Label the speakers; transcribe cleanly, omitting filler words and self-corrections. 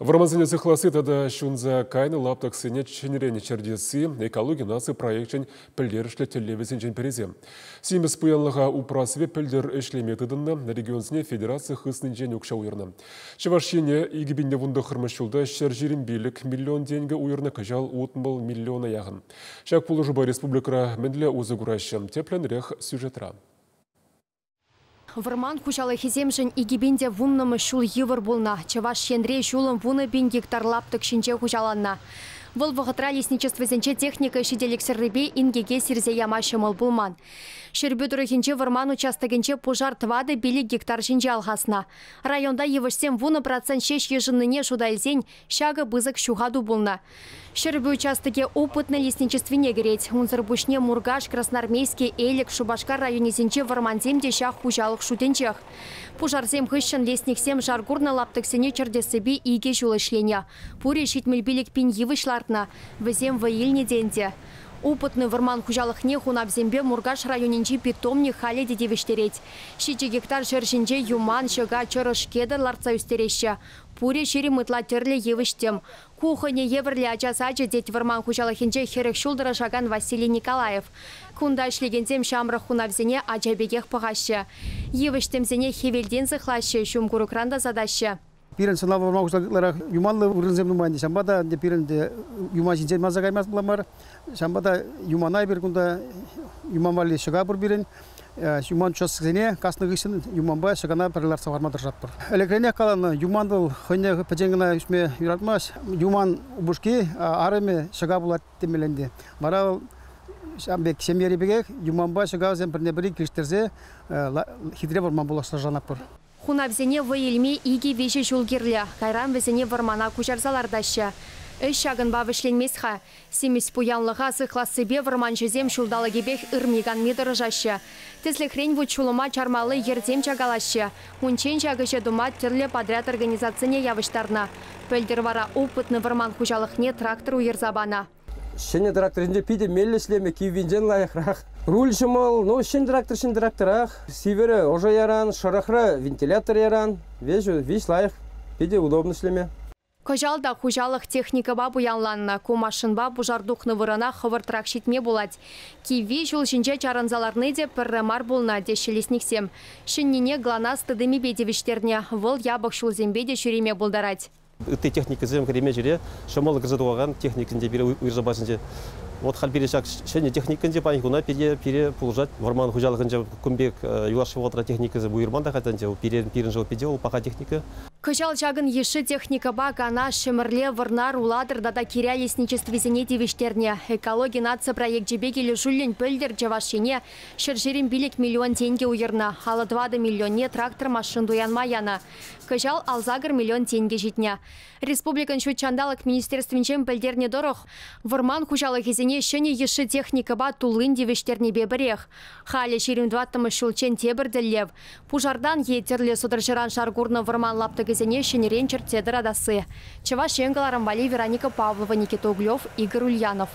Speaker 1: Вӑрмансене сыхласси тата ҫунса кайнӑ лаптӑксене ҫӗнӗрен чӗртесси экологи наци проекчӗн пӗлтерӗшлӗ тӗллевӗсенчен пӗрисем. Симӗс пуянлӑха упрассипе пӗлтӗр ӗҫлеме тытӑннӑ, регионсене федераци хыснинчен укҫа уйӑрнӑ. Чӑваш Ене 2019 ҫулта 125 миллион тенкӗ уйӑрнӑ, кӑҫал 60 миллиона яхӑн. Ҫак пулӑшупа республикӑра мӗнле усӑ кураҫҫӗ? Тӗплӗнрех сюжетра.
Speaker 2: Вӑрман хуҫалӑхӗсемшӗн 2010-мӗш ҫул йывӑр пулнӑ. Чӑваш Енре ҫулӑм 10 000 гектар лаптӑк ҫинче хуҫаланнӑ. Вӑл вӑхӑтра лесничествӑсенче техника ҫителӗксӗррипе инкеке сирсе яма ҫӑмӑл пулман. Ҫӗрпӳ тӑрӑхӗнче вӑрман участокӗнче пушар 4-5 гектар ҫинче алхаснӑ. Районта йывӑҫсем 10% ҫеҫ йышӑннине шута илсен ҫакӑ пысӑк ҫухату пулнӑ. Ҫӗрпӳ участокӗ Опытнӑй лесничествине кӗрет. Унсӑр пуҫне Муркаш, Красноармейски, Элӗк, Шупашкар районӗсенче вӑрмансем те ҫак хуҫалӑх шутӗнчех. Пушарсем хыҫҫӑн лесниксем шар курнӑ лаптӑксене чӗртессипе 2 ҫул ӗҫленӗ. Пурӗ 75 000 йывӑҫ лартнӑ. Вӗсем вӑй илнӗ те ӗнтӗ. Опытный вӑрман хуҫалӑхне хунавсемпе Муркаш районӗнчи питомник халӗ те тивӗҫтерет. 7 гектар ҫӗр ҫинче юман, ҫӑка, чӑрӑш, кедр лартса ӳстереҫҫӗ. Пурӗ 20 ытла тӗрлӗ йывӑҫ-тӗм. Ку хӑйне евӗрлӗ ача сачӗ, тет вӑрман хуҫалӑхӗнче 40 ҫул тӑрӑшакан Василий Николаев. Кунта ӗҫлекенсем ҫамрӑк хунавсене ача пекех пӑхаҫҫӗ. Йывӑҫ-тӗмсене хӗвелтен сыхлаҫҫӗ, ҫум курӑкран тасатаҫҫӗ.
Speaker 3: Пирӗн сӑнав вӑрман хуҫалӑх ытларах юманлӑ вырӑнсем нумай ӗнтӗ. Ҫавӑнпа та ӗнтӗ пирӗн те юман ҫинчен манса каймастпӑр мар. Ҫавӑнпа та юмана эпир кунта юман валли ҫӑка пур пирӗн. Юман участоксене каснӑ хыҫҫӑн юманпа ҫӑкана пӗрле лартса хӑварма тӑрӑшатпӑр. Ӗлӗкренех каланӑ, юман вӑл хӑйне пӗччен кӑна ӳсме юратмасть. Юман упӑшки, арӑмӗ ҫӑка пулать темелле ӗнтӗ. Вара вӑл ҫавӑн пек ҫемьери пекех юманпа ҫӑкасем пӗрне-пӗри килӗштерсе хитре вӑрман пуласса шанатпӑр.
Speaker 2: Хунавсене вӑй илме 2-3 ҫул кирлӗ. Кайран вӗсене вӑрмана куҫарса лартаҫҫӗ. Ӗҫ ҫакӑнпа вӗҫленмест-ха. Симӗс пуянлӑха сыхлассипе вӑрманҫӑсем ҫулталӑкӗпех ырми-канми тӑрӑшаҫҫӗ. Тӗслӗхрен вут-ҫулӑма чармалли йӗрсем чакалаҫҫӗ. Унччен ҫак ӗҫе тума тӗрлӗ подряд организацине явӑҫтарнӑ. Пӗлтӗр вара Опытный вӑрман хуҫалӑхне трактор уйӑрса панӑ.
Speaker 4: Ҫӗнӗ тракторсенче питӗ меллӗ ӗҫлеме, киввинчен лайӑхрах. Руль ҫӑмӑл, ну ҫӗн трактор ҫӗн тракторах. Сивӗре ӑшӑ яран, шӑрӑхра вентилятор яран. Веҫ лайӑх, питӗ удобно ӗҫлеме.
Speaker 2: Кӑҫал та хуҫалӑх техникӑпа пуянланнӑ. Ку машинпа пушар тухнӑ вырӑна хӑвӑртрах ҫитме пулать. Кивви ҫул ҫинче чарӑнса ларни те пӗрре мар пулнӑ, теҫҫӗ лесниксем. Ҫӗннине ГЛОНАСС тытӑмӗпе тивӗҫтернӗ. Вӑл япӑх ҫулсемпе те ҫӳреме пултарать.
Speaker 5: Ытти техникӑсем кӗреме ҫӗре ҫӑмӑл кӗрсе тухакан техникӑнче пире уйӑрса пачӗнче. Вот халь пире ҫак ҫӗнӗ техникӑнче паянхи куна пире пулӑшать. Вӑрман хуҫалӑхӗнче кун пек юлашки вӑхӑтра техникӑсем уйӑрман та хатӗнче. Пирӗн шел питӗ вӑл паха техника.
Speaker 2: Кӑҫал ҫакӑн йышши техникӑпа Канаш, Ҫӗмӗрле, Вӑрнар, Улатӑр тата Киря лесничествисене тивӗҫтернӗ. Экологи наци проекчӗпе килӗшӳллӗн пӗлтӗр Чӑваш Ене 125 миллион тенкӗ уйӑрнӑ. 54 миллионне трактор-машин туянма янӑ. Кӑҫал 68 миллион тенкӗ ҫитнӗ. Республикӑн ҫут ҫанталӑк министерствинчен пӗлтернӗ тӑрӑх, вӑрман хуҫалӑхӗсене ҫӗнӗ йышши техникӑпа туллин тивӗҫтернипе пӗрех. Халӗ 24-мӗш ҫулччен тепӗр тӗллев. Пушартан е тӗрлӗ сӑтӑрҫӑран шар курнӑ вӑрман лаптӑкӗсене ҫӗнӗрен чӗртсе тӑратасси. Чӑваш Ен кӑларӑм валли Вероника Павлова, Никита Углев, Игорь Ульянов.